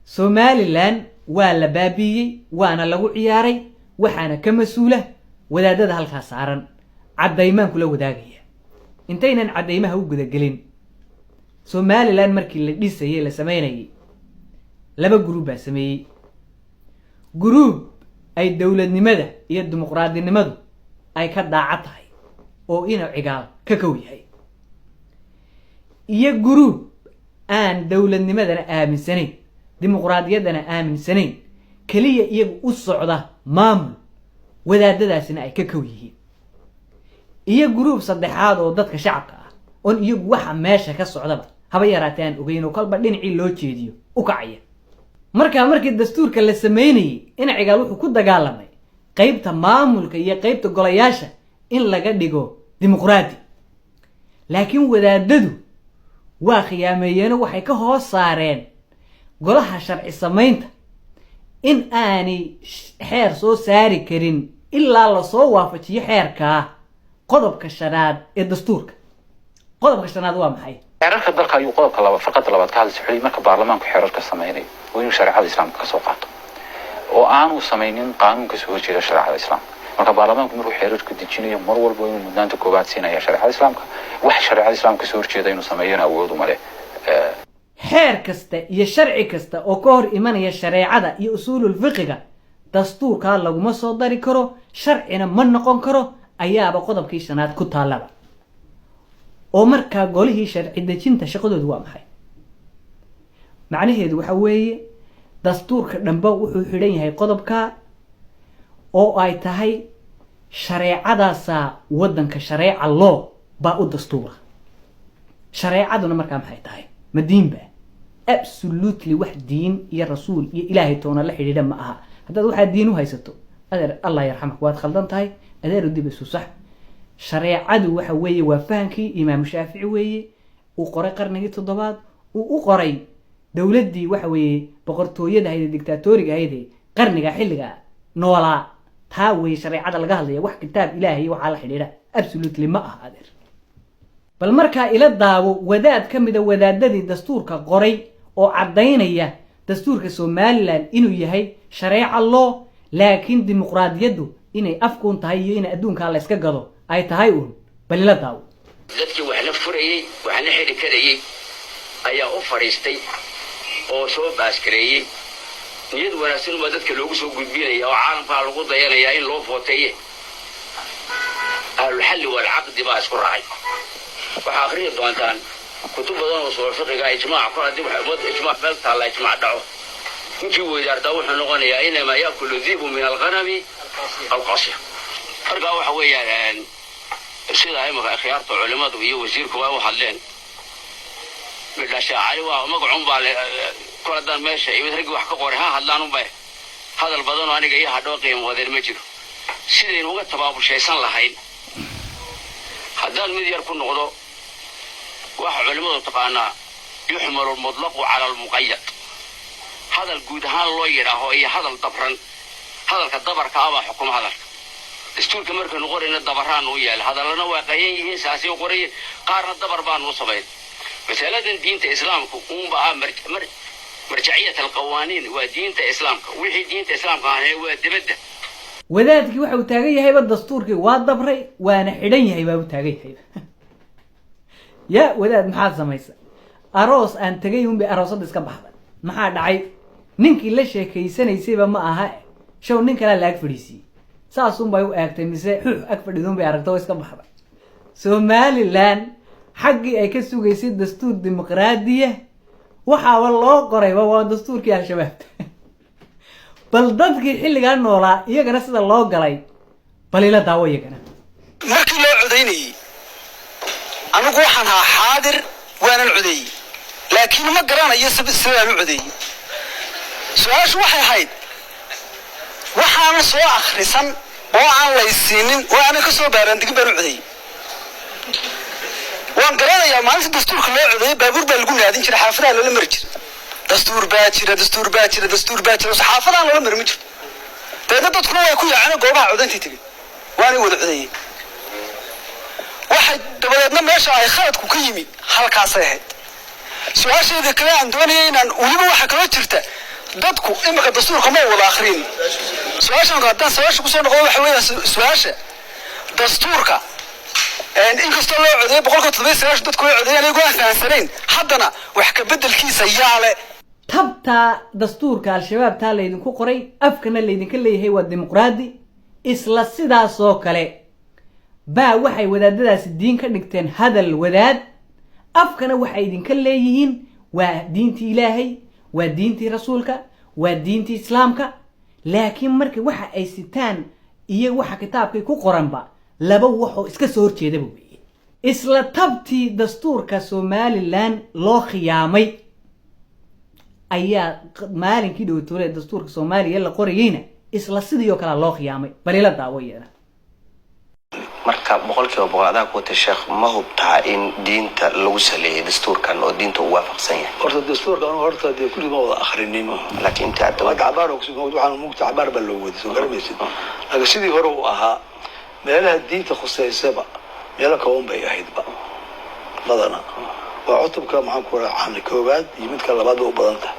Somaliland waa la baabiiyey, waana lagu ciyaaray, waxaana ka mas-uula wadaadada halkaa saaran. Caddaymaan kula wadaagaya. Intaynan caddaymaha u gudagelin, Somaliland markii la dhisayay, la sameynayay, laba group baa sameeyey. Group ay dowladnimada iyo dimuqraadinimadu ay ka daacad tahay oo inuu Cigaal ka kow yahay, iyo group aan dowladnimadana aaminsanayn, dimuqraadiyaddana aaminsanayn, keliya iyagu u socda maamul, wadaadadaasina ay ka kow yihiin, iyo group saddexaad oo dadka shacabka ah oon iyagu waxa meesha ka socdaba haba yaraatee aan ogeyn, oo kolba dhinacii loo jeediyo u kacaya. Markaa markii dastuurka la sameynayey, ina Cigaal wuxuu ku dagaalamay qeybta maamulka iyo qeybta golayaasha in laga dhigo dimuqraadi, laakiin wadaadadu waa khiyaameeyeeno waxay ka hoos saareen golaha sharci samaynta in aanay xeer soo saari karin ilaa lasoo waafajiyo xeerkaa qodobka shanaad ee dastuurka. Qodobka shanaad waa maxay? Xeerarka dalka ayuu qodobka laba farqada labaad ka hadlaysa. Xulay marka baarlamaanku xeerarka sameynayo waa inuu shareecada Islaamka ka soo qaato oo aanu samaynin qaanuun kasoo horjeeda shareecada Islaamka. Marka baarlamaanku markuu xeerarka dejinayo, mar walba inuu mudnaanta koowaad siinaya shareecada Islaamka. Wax shareecada Islaamka kasoo horjeeda inuu sameeyona awood uma leh. Xeer kasta iyo sharci kasta oo ka hor imanaya shareecada iyo usuulul fiqiga dastuurkaa laguma soo dari karo, sharcina ma noqon karo, ayaaba qodobkii shanaad ku taallaba. Oo markaa golihii sharci dejinta shaqadoodu waa maxay? Macnaheedu waxa weeye, dastuurka dhanba wuxuu xidhan yahay qodobka oo ay tahay shareecadaasaa waddanka, shareeca loo baa u dastuura. Shareecaduna markaa maxay tahay? Ma diinba? Absolutely, wax diin iyo rasuul iyo Ilaahay toona la xidhiidha ma aha. Haddaad waxaa diin u haysato, adeer, Allah yarxamak, waad khaldan tahay. Adeeru, dib isu sax. Shareecadu waxa weeye waa fahamkii Imaamu Shaafici weeye, uu qoray qarnigii toddobaad, uu u qoray dowladdii waxa weeye boqortooyada ahayd ee dictatoriga ahayd ee qarniga xilliga noolaa. Taa weeye shareecada laga hadlaya. Wax kitaab Ilaahay waxaa la xidhiidha absolutely ma aha, adeer. Bal markaa ila daawo wadaad ka mida wadaadadii dastuurka qoray oo caddaynaya dastuurka Somaliland inuu yahay shareeca loo, laakiin dimuqraadiyaddu inay afkuun tahay iyo in adduunkaa la yska gado ay tahay uun. Bal ila daawo. Dadkii waxna furayey, waxna xidhi karayey ayaa u fadhiistay oo soo baaskareeyey. Niyad wanaagsan baa dadka loogu soo gudbinaya oo caalamkaa lagu dayanayaa in loo footeeye. Ahlulxalli walcaqdi baa isku raacay. Waxaa akhriyi doontaan kutub badan oo soo fiqiga ijmaac. Kor haddii ummad ijmaac meel taalla, ijmaac dhaco, ninkii weydaartaa wuxuu noqonayaa إنما يأكل الذئب من الغنم القاصية. Markaa waxa weeyaan, sida imaka akhyaarta culimadu iyo wasiirku waa u hadleen, midhashaa Cali waa magacun baa kol haddaan meesha imid, raggii wax ka qoray ha hadlaan unba. Hadal badanoo aniga iyo hadhoo qiimo wadeen ma jiro. Sidaynu uga tabaabushaysan lahayn haddaan mid yar ku noqdo, waxa culimmadu taqaanaa يحمل المطلق على المقيد. Hadal guud ahaan loo yidhaaho iyo hadal dabran, hadalka dabarka ah baa xukuma hadalka. Dastuurka markaynu qorayna dabaraan u yaala, hadallana waa qayan yihiin, saasay u qorayin, qaarna dabar baanu u samayn. Masaladan diinta Islaamka uunba ah مرجعية القوانين, waa diinta Islaamka. Wixii diinta Islaamka ahayn waa dibadda. Wadaadkii waxa uu taagan yahayba dastuurkii waa dabray, waana xidhan yahay baa uu taagan yahayba. Ya wadaad, maxaad samaysa? Aroos aan tegay unbay aroosadda iska baxday. Maxaa dhacay? Ninkii la sheekaysanaysayba ma aha, show nin kalea la ag fadhiisiiyey. Saasunbay u eegtay, mise xuux ag fadhidun bay aragta oo iska baxday. Somaliland xaggii ay ka sugaysay dastuur dimuqraadiya, waxaaba loo qorayba waa dastuurkii Al-Shabaab. Bal dadkii xilligaa noolaa iyagana sida loo galay bal ila daawo iyagana. Markii loo codaynayey, anigu waxaan ahaa xaadir, waanan codeeyey, laakiin ma garanayo sidaan u codeeyey. Su-aashu waxay ahayd, waxaanan soo akhrisan oo aan laysiinin oo aanan ka soo baaraandigin baan u codeeyey. Waan garanayaa, maalinta dastuurka loo codeeyey baabuur baa lagu naadin jiray, xaafadaha loola mari jiray: "Dastuur baa jira, dastuur baa jira, dastuur baa jira." Xaafadaha loola mari ma jirto. Dabeedna dadkuna way ku yaaceen goobaha codayntii tegey, waanay wada codeeyey. Waxay dabadeedna meesha ay khaladku ka yimi halkaasay ahayd. Su-aasheeda kale aan doonaya inaan weliba, waxaa kaloo jirta Dadku imika dastuurka ma wada akhriin. Su-aashan haddaan su-aasha kusoo noqdo, waxa weeyaan su-aasha dastuurka, inkastoo loo codeeyay 79% dadku way codeeyeen iyagoo aan fahansanayn, haddana wax ka beddelkiisa yaa le? Tabtaa dastuurka Al-Shabaab taa laydinku qoray, afkana laydinka leeyahay waa dimuqraadi. Isla sidaasoo kale baa waxay wadaadadaasi diin ka dhigteen hadal wadaad, afkana waxay idinka leeyihiin waa diintii Ilaahay, waa diintii Rasuulka, waa diintii Islaamka. Laakiin marka waxa ay sitaan iyo waxa kitaabkay ku qoranba laba waxoo iska soo horjeedaba weeye. Isla tabtii dastuurka Somaliland loo khiyaamay ayaa maalinkii dhowtoole dastuurka Soomaaliya la qorayeyna isla sidii oo kalea loo khiyaamay. Balila daawo iyadana. Marka 100% adaa ku wata, sheekh, ma hubtaa in diinta lagu saleeyay dastuurkan oo diinta uu waafaqsan yahay? Horta dastuurka anu horta dee kulli ma wada akhrinin. Laakiin inta aad hadda cabaar oo kusoo waxaan mugta cabaar baa loo waday, soo garamaysid. Laakiin sidii hore uu ahaa, meelaha diinta khuseysaba meelo kooban bay ahaydba. Badana waa cutubka, maxaan ku raacaan, koowaad iyo midka labaad bay u badan tahay.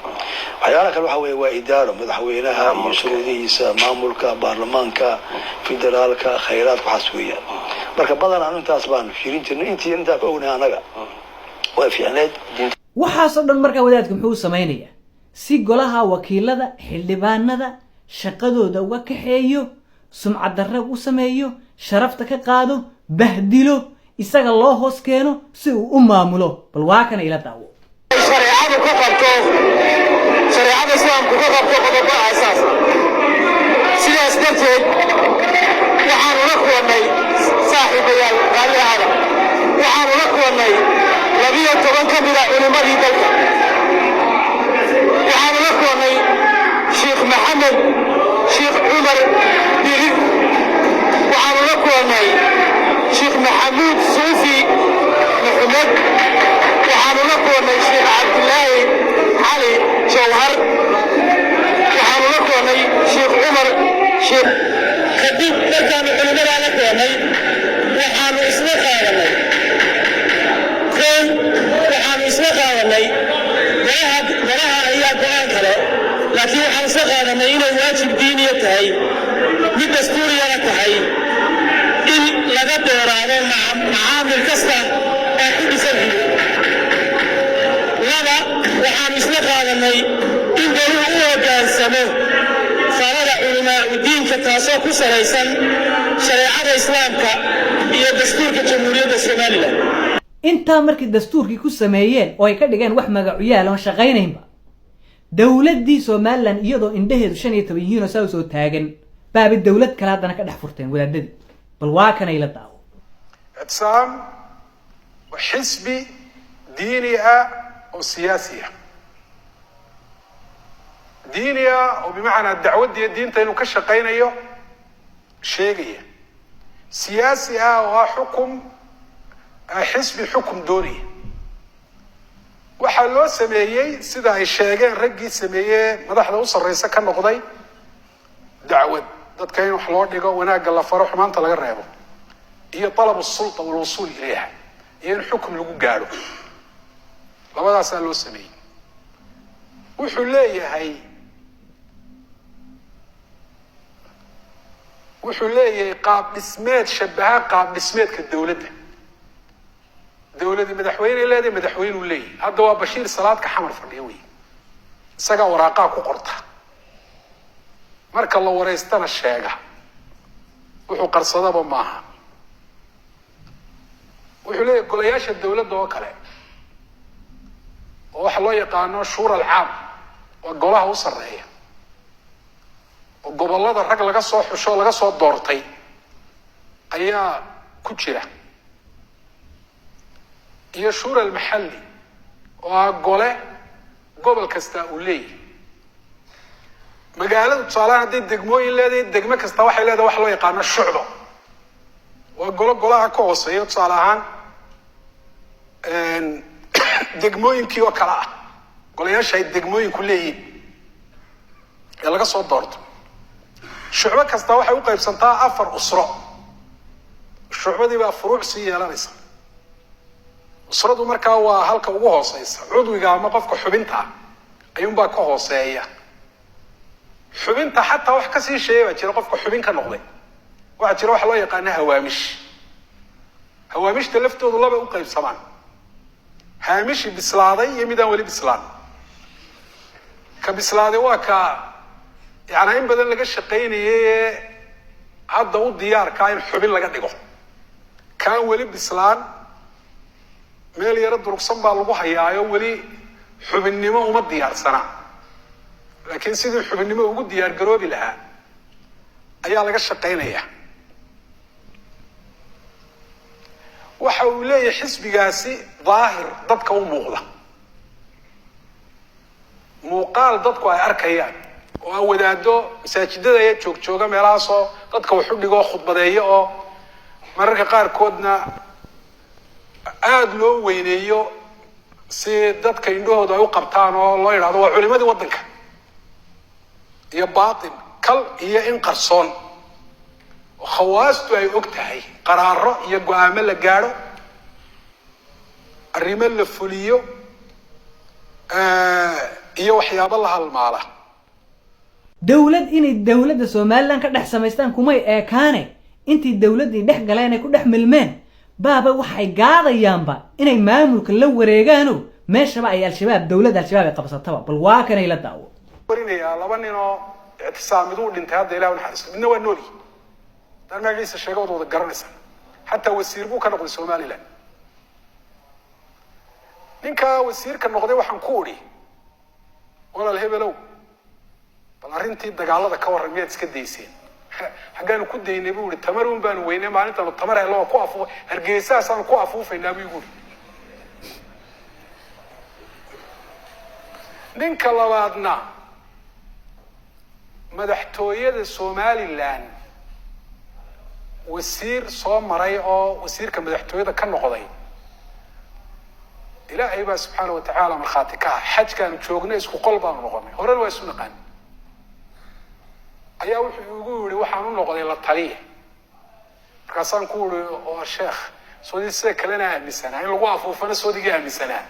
Waxyaalaha kale waxa weeye waa idaaro, madaxweynaha iyo shuruudihiisa, maamulka, baarlamaanka federaalka, khayraadka, waxaas weeyaan. Marka badanaa anu intaas baan fiirin jirnay, intii intaa ka ognahay anaga waa fiicneed. Waxaasoo dhan markaa wadaadku muxuu samaynayaa? Si golaha wakiilada, xildhibaanada shaqadooda uga kaxeeyo, sumcad darre u sameeyo, sharafta ka qaado, bahdilo, isaga loo hoos keeno si uu u maamulo. Bal waa kana, ila daawo. Shareecadu ka qabto, shareecada Islaamku ka qabto qodobo aasaasa. Sidaas darteed waxaanu la kulannay, saaxiibayaal, raalli ahada, waxaanu la kulannay 12 ka mida culimmadii dalka. Waxaanu la kulannay Sheikh Maxamed Sheikh Cumar Dirir, waxaanu la kulannay Sheikh Maxamuud Suufi Maxamed, waxaanu la kulannay Sheikh Cabdilaahi Cali Jawhar, waxaanu la kulannay Sheikh Cumar Sheikh. Kadib markaanu culimmadaa la kulannay, waxaanu isla qaadanay, kow, waxaanu isla qaadanay golaha ayaa go'aan kale, laakiin waxaan isla qaadanay inay waajib diiniya tahay, mid dastuuriyana tahay, in laga dheeraado macaamil kasta oo ku dhisan ribo. Laba, waxaanu isla qaadanay in goluhu u hoggaansamo falada culamaa diinka, taasoo ku salaysan shareecada Islaamka iyo dastuurka Jamhuuriyadda Somaliland. Intaa markay dastuurkii ku sameeyeen oo ay ka dhigeen wax magacuyaal oon shaqaynaynba, dowladdii Somaliland iyadoo indhaheedu 15 yihiin oo saa usoo taagan, baaba dowlad kale haddana ka dhex furteen wadaadadii. Bal waa kanay la daawo. Ictisaam waa xisbi diini ah oo siyaasi ah. Diini ah oo bimacnaa dacwaddiiyo diinta inuu ka shaqaynayo sheegaya, siyaasi ah oo ah xukum, xisbi xukum doonaya. Waxaa loo sameeyey, sida ay sheegeen raggii sameeyee madaxda u sarreysa ka noqday, dacwad, dadka in wax loo dhigo, wanaagga la faro, xumaanta laga reebo, iyo طلب السلطة والوصول إليها, iyo in xukum lagu gaadho. Labadaasaa loo sameeyey. Wuxuu leeyahay qaab dhismeed shabaha qaab dhismeedka dowladda. Dowladii madaxweyney leedahay, madaxweynuu leeyahay. Hadda waa Bashiir Salaadka Xamar fadhiya wey. Isagaa waraaqaa ku qorta, marka la wareystana sheega, wuxuu qarsadaba maaha. Wuxuu leeyahay golayaasha dowladda oo kale, oo waxa loo yaqaano شورى العام, waa golaha u sarreeya, oo gobollada rag laga soo xusho, laga soo doortay ayaa ku jira, iyo شورى المحلي oo ah gole gobol kasta uu leeyahay. Magaaladu tusaalahaan hadday degmooyin leedahay, degmo kasta waxay leedahay wax loo yaqaano shucbo, waa golo golaha ka hooseeya, tusaale ahaan degmooyinkii oo kale ah, golayaasha ay degmooyinku leeyihiin ee laga soo doorto. Shucbo kasta waxay u qaybsantaa afar usro. Shucbadii baa furuuc sii yeelanaysa. Usradu markaa waa halka ugu hooseysa, cudwiga ama qofka xubinta ah ayuunbaa ka hooseeya. Xubinta xataa wax kasii sheegay baa jira. Qofka xubin ka noqday waxaa jira waxa loo yaqaana hawaamish. Hawaamishta laftoodu labay u qaybsamaan: haamishi bislaaday iyo midaan weli bislaan. Ka bislaaday waa ka yaani in badan laga shaqaynayay ee hadda u diyaarkaa in xubin laga dhigo. Kaan weli bislaan meel yaro durugsan baa lagu hayaayo, weli xubinnimo uma diyaarsana, laakiin sidii xubinnimo ugu diyaar garoobi lahaa ayaa laga shaqaynayaa. Waxa uu leeyahay xisbigaasi daahir dadka u muuqda, muuqaal dadku ay arkayaan oo aan wadaado masaajidada ee joogjooga meelahaasoo dadka wax u dhigo, khudbadeeyo, oo mararka qaarkoodna aada loo weyneeyo si dadka indhahooda ay u qabtaan oo loo yidhahdo waa culimadii waddanka, iyo baatin kal iyo in qarsoon oo khawaastu ay og tahay, qaraaro iyo go-aamo la gaadho, arrimo la fuliyo iyo waxyaabo la halmaala. Dowlad inay dowladda Somalilan ka dhex samaystaan kumay eekaane, intii dowladdii dhex galeen ay ku dhex milmeen baaba waxay gaadayaanba inay maamulka la wareegaano, meeshaba ay Al-Shabaab, dowladda Al-Shabaab ay qabsataba. Bal waa kanay la daawo. Warinayaa laba nin oo ictisaam, miduu dhintay hadda, Ilah u naxariisto, midna waa nooli. Haddaan magaciisa sheega waad wada garanaysaa, xataa wasiir buu ka noqday Somaliland. Ninka wasiirka noqday waxaan ku idhi: "Walaal hebelow, bal arrintii dagaalada ka warran, miyaad iska dayseen?" "Xaggaanu ku daynay," buu ihi, "tamar un baanu weynay. Maalintaanu tamar hello waa ku afuuf, Hargeysahaasaanu ku afuufaynaa," buu igu ihi. Ninka labaadna madaxtooyada Somaliland wasiir soo maray oo wasiirka madaxtooyada ka noqday, Ilaahay baa subxaana watacaala markhaati ka ah, xajkaanu joognay isku qol baanu noqonay, horena waa isu naqaan, ayaa wuxuu igu yihi: "Waxaan u noqday la taliya." Markaasaan ku uri: "Oo sheekh, soodii sida kalena aaminsanaa in lagu afuufana, soodigii aaminsanaa?"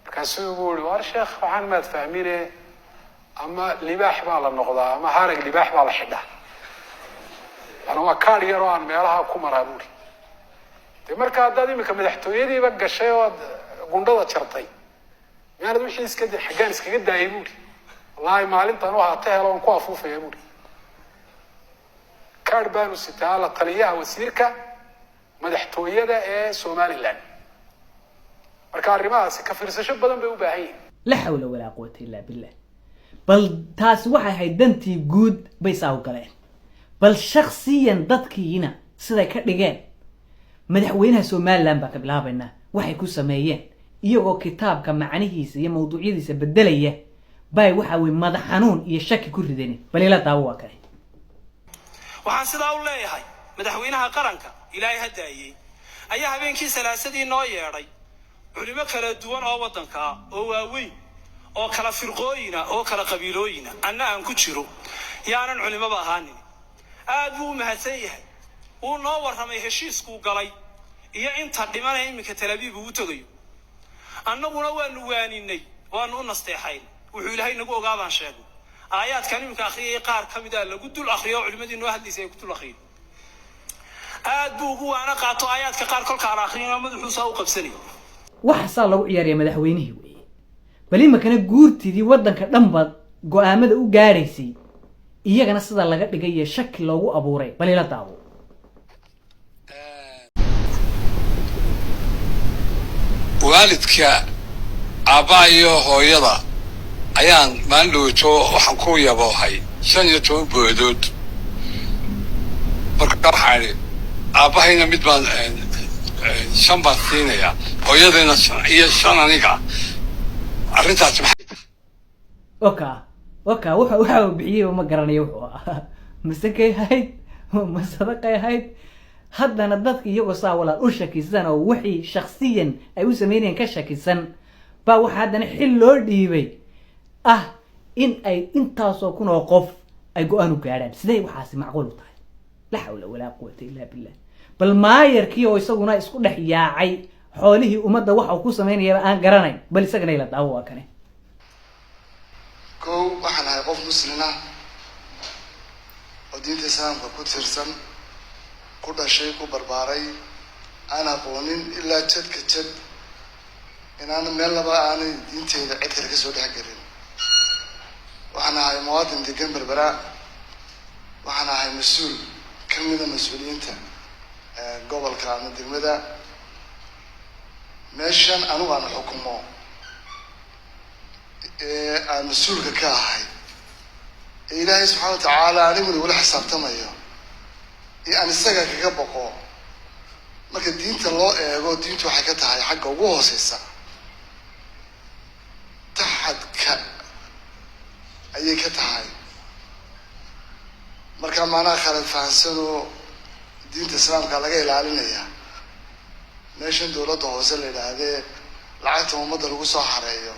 Markaasuu igu yihi: "Waar sheekh, waxaan maad fahmine, ama libaax baa la noqdaa ama harag libaax baa la xidhaa. Ana waa kaadh yar oo aan meelaha ku maraa," buuri. "Dee marka haddaad iminka madaxtooyadiiba gashay oo aad gundhada jartay, miyaanad wixii iska xaggaan iskaga daayay?" buuri. "Wallaahi maalintan u haata helo oon ku afuufaya," buuri. Kaadh baanu sitaa la taliyaha wasiirka madaxtooyada ee Somaliland. Marka arrimahaasi ka fiirsasho badan bay u baahan yihin. La xawla walaa quwata illaa billah. Bal taasi waxay ahayd dantii guud bay saa u galeen. Bal shaksiyan dadkiina siday ka dhigeen, madaxweynaha Somaliland baan ka bilaabaynaa. Waxay ku sameeyeen iyagoo kitaabka macnihiisa iyo mawduucyadiisa bedelaya bay waxa weye madax xanuun iyo shaki ku rideen. Bal ila daawo, waa kale. Waxaan sidaa u leeyahay, madaxweynaha qaranka, Ilaahay ha daayey, ayaa habeenkii Salaasadii noo yeedhay culimo kala duwan oo waddanka ah oo waaweyn oo kala firqooyina oo kala qabiilooyina, anna aan ku jiro, yaanan culimoba ahaanin. Aad buu u mahadsan yahay. Wuu noo warramay heshiiskuu galay iyo inta dhimanaya iminka Talabiib ugu tegayo. Annaguna waanu waaninay, waanu u nasteexayn. Wuxuu Ilaahay nagu ogaa baan sheegnay. Aayaadkan iminka akhriyay qaar ka mid a lagu dul akhriyo oo culimadii noo hadlaysay ay ku dul akhriyeen. Aad buu ugu waana qaato aayaadka qaar kolka aan akhriyana madaxuusaa u qabsanay. Waxaasaa lagu ciyaaraya madaxweynihii weeye. Bal iminkana guurtidii waddanka dhanba go-aamada u gaadhaysay, iyagana sida laga dhigay iyo shaki loogu abuuray, bal ila daawo. Waalidka aabbaha iyo hooyada ayaan maalin dhowto waxaan ku yaboohay 15 boodood. Marka waxaan idhi aabbahayna mid baan shan baan siinayaa, hooyadayna shan iyo shan. Aniga arrintaasi maxay tahay? Waka waka wuxu waxa uu bixiyeyba ma garanayo wuxuu ahaa, masakay ahayd, ma sadaqay ahayd? Haddana dadka iyagoo saa walaal u shakisan oo wixii shaksiyan ay u sameynayeen ka shakisan baa waxaa haddana xil loo dhiibay ah in ay intaasoo kun oo qof ay go-aan u gaadhaan. Sidee waxaasi macquul u tahay? La xawla walaa quwata illaa billah. Bal maayarkii oo isaguna isku dhex yaacay xoolihii ummadda waxa uu ku samaynayaba aan garanayn, bal isagana ila daawo, waa kane. Kow, waxaan ahay qof Muslin ah oo diinta Islaamka ku tiirsan, ku dhashay, ku barbaaray, aan aqoonin ilaa jadka jad inaana meel laba aanay diinteeda cid kale kasoo dhex gelin. Waxaan ahay muwaadin degan Berbera. Waxaan ahay mas-uul ka mida mas-uuliyiinta gobolka ama degmada. Meeshan anigu aan xukumo ee aan mas-uulka ka ahay ee Ilaahay subxaana wa tacaala aniguna igula xisaabtamayo iyo aan isaga kaga boqo, marka diinta loo eego, diintu waxay ka tahay xagga ugu hooseysa, taxadka ayay ka tahay. Marka macnaha khalad fahansanoo diinta Islaamka laga ilaalinaya meeshan dowladda hoose la yidhaahdee lacagta ummadda lagu soo xareeyo,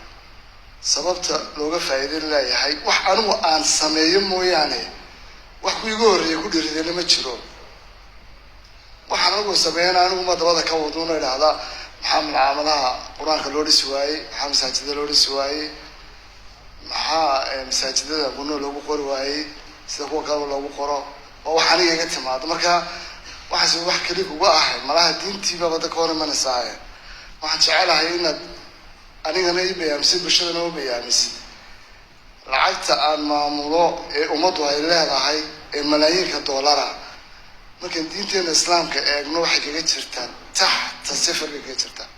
sababta looga faa'iideyn leeyahay wax anigu aan sameeyo mooyaane, wax ku igu horreeyay ku dhiridayna ma jiro. Waxaan anigu sameeyana anigu ma dabada ka waduuna idhaahdaa, maxaa malcaamadaha Qur-aanka loo dhisi waayey? Maxaa masaajida loo dhisi waayey? Maxaa masaajidada guno loogu qori waayey sida kuwa kaleba loogu qoro? Waa wax aniga iga timaado. Marka waxaas wax keli kuga ahay malaha, diintiibaba da ka hor imanaysaa. Waxaan jecelahay inaad anigana ii bayaamisid, bulshadana u bayaamisid, lacagta aan maamulo ee ummaddu ay leedahay ee malaayiinka dollara, markaan diinteena Islaamka eegno, waxay kaga jirtaa taxta sifir bay kaga jirtaa.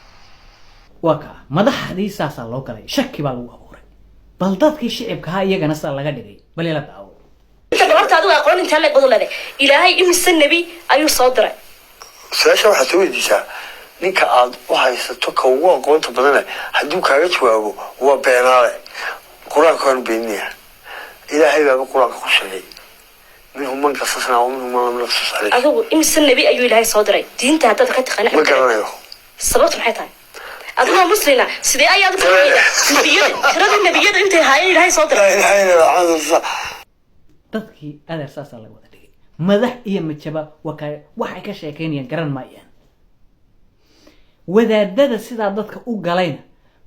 Waa kaa madaxdii saasaa loo galay, shaki baa lagu abuuray. Bal dadkii shicibkahaa iyagana saa laga dhigay, bal ila daawo. Horta adigu aqoon intee leeg baad u leedahay? Ilaahay imise nebi ayuu soo diray? Su-aasha waxaad soo weydiisaa ninka aad u haysato ka ugu aqoonta badane. Hadduu kaaga jawaabo waa beenaale, Qur-aanka waanu beeninaya. Ilaahay baaba Qur-aanka ku sheegay: minhum man qasasnaa wa minhum man lam naqsus caleyh. Adigu imise nebi ayuu Ilaahay soo diray, diinta haddaad ka taqaana? Ma garanayo. Sababtu maxay tahay? Adigoo Muslina, sidee ayaad u garanayda nebiyada, tirada nebiyada intay haayeen Ilaahay soo diray? Dadkii adeer saasaa laga wada dhigay, madax iyo majaba waa ka waxay ka sheekaynayaan garan maayaan. Wadaadada sidaa dadka u galayna,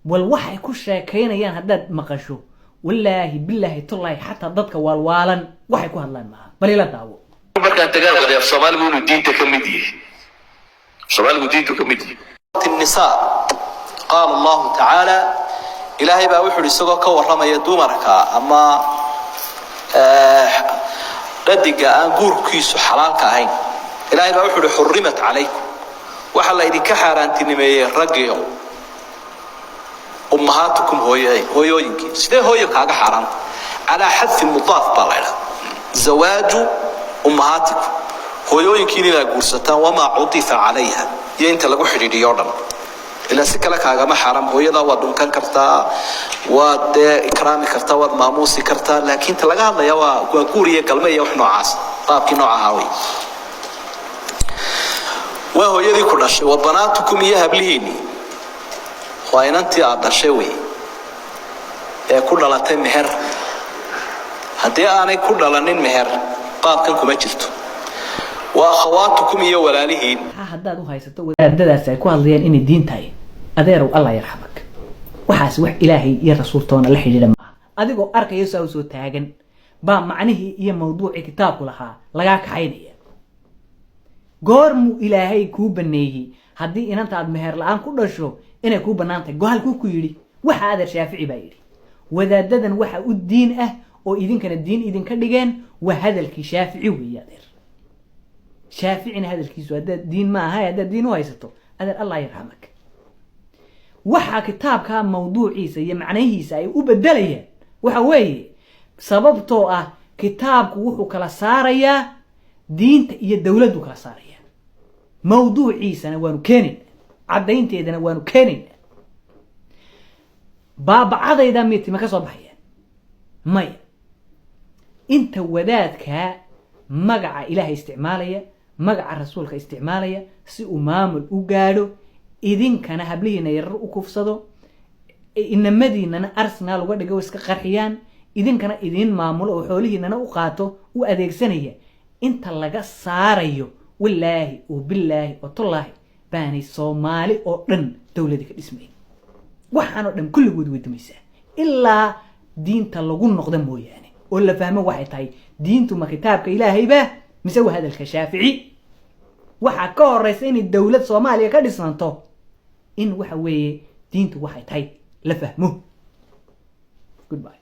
bal waxay ku sheekaynayaan haddaad maqasho, wallaahi, bilaahi, tullaahi, xataa dadka waalwaalan waxay ku hadlaan maaha. Bal ila daawo. Markaan tagaan waday, af Soomaaligu inuu diinta ka mid yahay, Soomaaligu diintu ka mid yahay. النساء قال الله تعالى, Ilaahay baa wuxuu isagoo ka warramaya dumarka ama dhadiga aan guurkiisu xalaalka ahayn, Ilaahay baa wuxuu uhi: xurimat calaykum, waxaa la idinka xaaraantinimeeyey raggiyo ummahaatukum, hooyooyinkii. Sidee hooyo kaaga xaaraanta? Calaa xadfi mudaaf baa la idhaha, zawaaju ummahaatikum, hooyooyinkiin inaad guursataan, wamaa cudifa calayha, iyo inta lagu xidhiidhiyo o dhan. Ilaa si kale kaagama xaaraam. Hooyadaa waad dhunkan kartaa, waad dee ikraami kartaa, waad maamuusi kartaa, laakiin ta laga hadlaya waa guur iyo galme iyo wax noocaas, qaabkii nooca ahaa wey. Waa hooyadii ku dhashay. Wa banaatukum, iyo hablihiinii, waa inantii aad dhashay wey ee ku dhalatay meher. Haddii aanay ku dhalanin meher, qaabkan kuma jirto. Wa akhawaatukum, iyo walaalihiin. Maxaa haddaad u haysato wadaadadaasi ay ku hadlayaan inay diin tahay? Adeerow, Allah yarxamak, waxaas wax Ilaahay iyo rasuultoona la xidhiidha maaha. Adigoo arkaya saa u soo taagan baa macnihii iyo mawduucii kitaabku lahaa lagaa kaxaynaya. Goormuu Ilaahay kuu baneeyey haddii inanta aad meher la-aan ku dhasho inay kuu bannaan tahay? Go halkuu ku yidhi waxa? Adeer, Shaafici baa yidhi. Wadaadadan waxa u diin ah oo idinkana diin idinka dhigeen waa hadalkii Shaafici weeye, adeer. Shaaficina hadalkiisu haddaad diin ma aha, haddaad diin u haysato, adeer, Allah yarxamak, waxa kitaabka mawduuciisa iyo macnihiisa ay u bedelayaan waxa weeye sababtoo ah kitaabku wuxuu kala saarayaa diinta iyo dowladdu kala saaraya. Mawduuciisana waanu keenayna, caddaynteedana waanu keenayna. Baabacadayda mitima ka soo baxayaan maya. Inta wadaadkaa magaca Ilaahay isticmaalaya, magaca rasuulka isticmaalaya si uu maamul u gaadho, idinkana hablihiina yarar u kufsado, inamadiinana arsenal uga dhigo, iska qarxiyaan, idinkana idiin maamulo oo xoolihiinana u qaato, u adeegsanaya, inta laga saarayo, wallaahi oo bilaahi oo tullaahi baanay Soomaali oo dhan dowladii ka dhismayn. Waxaan oo dhan kulligood way dumaysaa ilaa Diinta lagu noqdo mooyaane oo la fahmo waxay tahay diintu, ma kitaabka Ilaahayba mise waa hadalka Shaafici? Waxaa ka horeysa inay dowlad Soomaaliya ka dhisanto in waxa weeye diintu waxay tahay la fahmo. Goodbye.